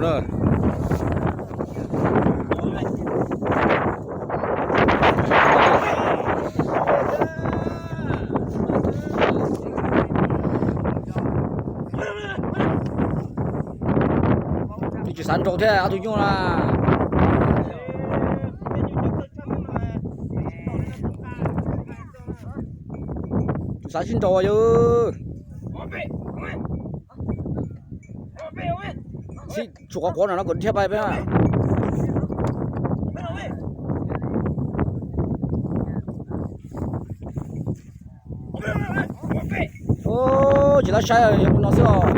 Tsis xav nrau thiab ob tug nyuj na. Tsis xav sib nrau yog. Tsis tsum quav quav no no kom dhia pais peb. Tsis lab saib no xwb os.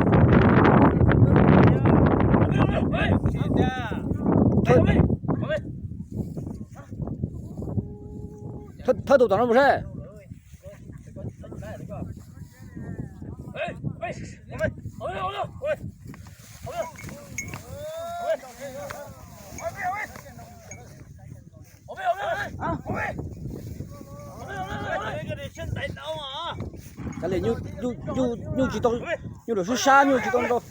Thawb tus tom no mus saib. Kav liam, nyuj tsis tau, nyuj lawm sib sab nyuj tsis tau nrau.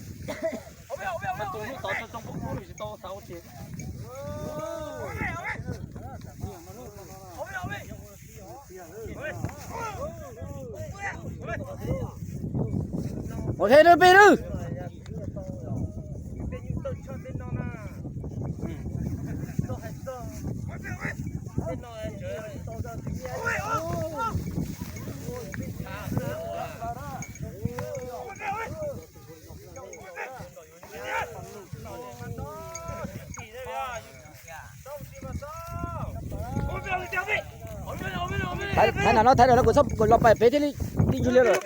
Ua thiab peb lawm. Thaiv na no, thaiv na no, kuv txhob los pais pem thiaj li tib ntsug li lawm.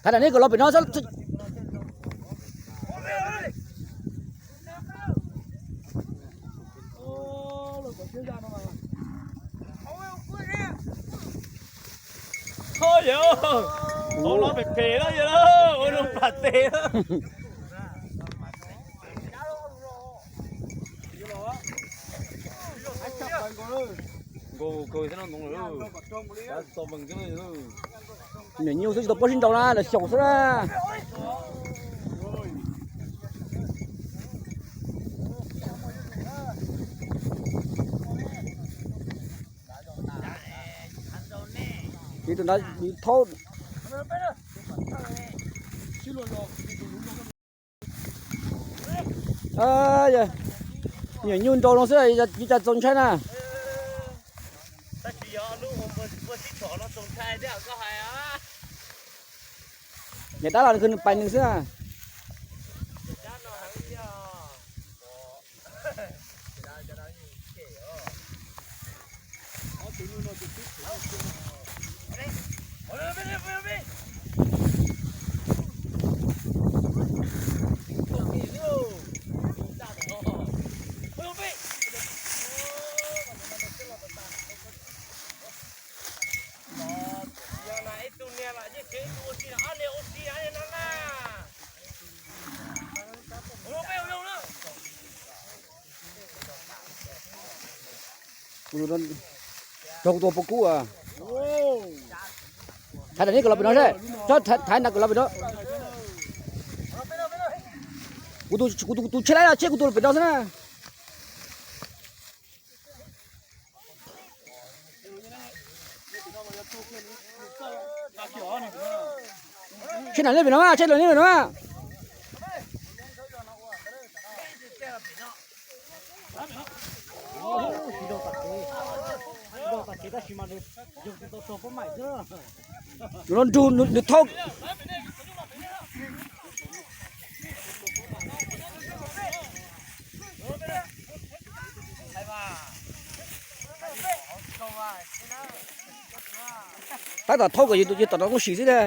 Thaiv na, nej kom los pem no. Yog, los pem pem na yog, ua lub pas tes. Niam nyuj xwb tsis tau paub sib nrau na, lawv xyaum xwb na. Tus ntawd thaub. Niam nyuj nrau no xwb, ib co txaus ntshai na. Niam dab los nws pais nws xwb na. Rau kuv tus poj kub. Thaiv na, nej kom los pem no seb. Thaiv na, kom los pem no. Kuv tus, kuv tus tsheb laib los tsheb kuv tus los pem no xwb na. Tsheb na, nej pem no, tsheb na, nej pem no. Nrug nws thaub. Tab tom thaub kom yog tom no koj sim xwb na.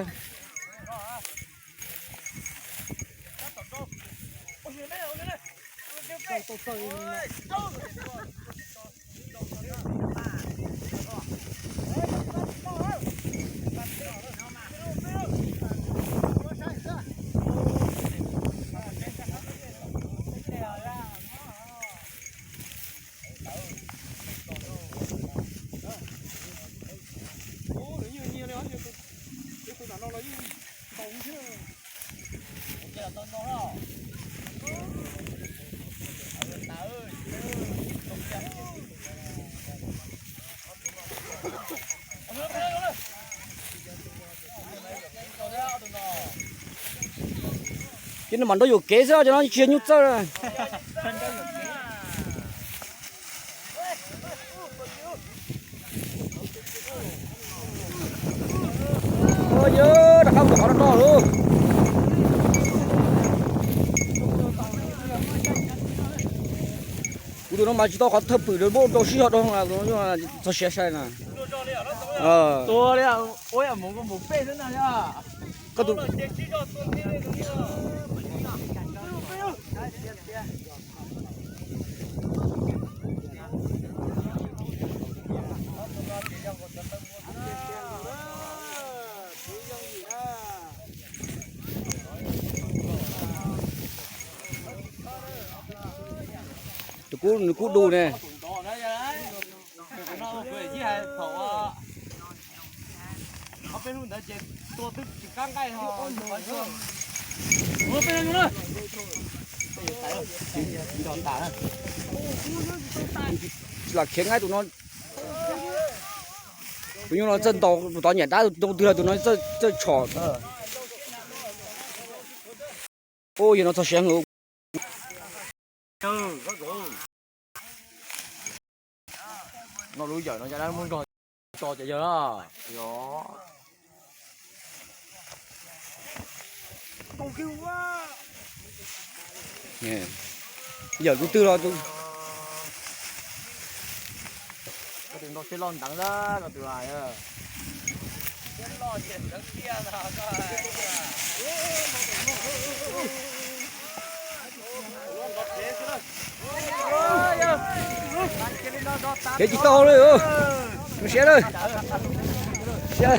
Ces nws mam nrog yuam kev xwb, cov no tsis yog nyuj txawj. Yog rov qab mus tom qhov no no lawm. Kuv tus no mas tsis tau qhov thawj pwm rau npauj rau sib zog rau, txog siav sai na. Koj tus Tus kub, nws kub du ne. Lam khiav nqaij tus no. Tus nyuj no txawj ntaus tov nyam dab, tus twg los tus no txawj tshom. Ua yog no txog siav heev. No lub yawm no cov dab muab nrog tso ces yawg na. Yawm tus twg los tus. Koj tus nrog siab loj ntev lawm koj tus. Kev tsis tau li, zoo siab na. Siab.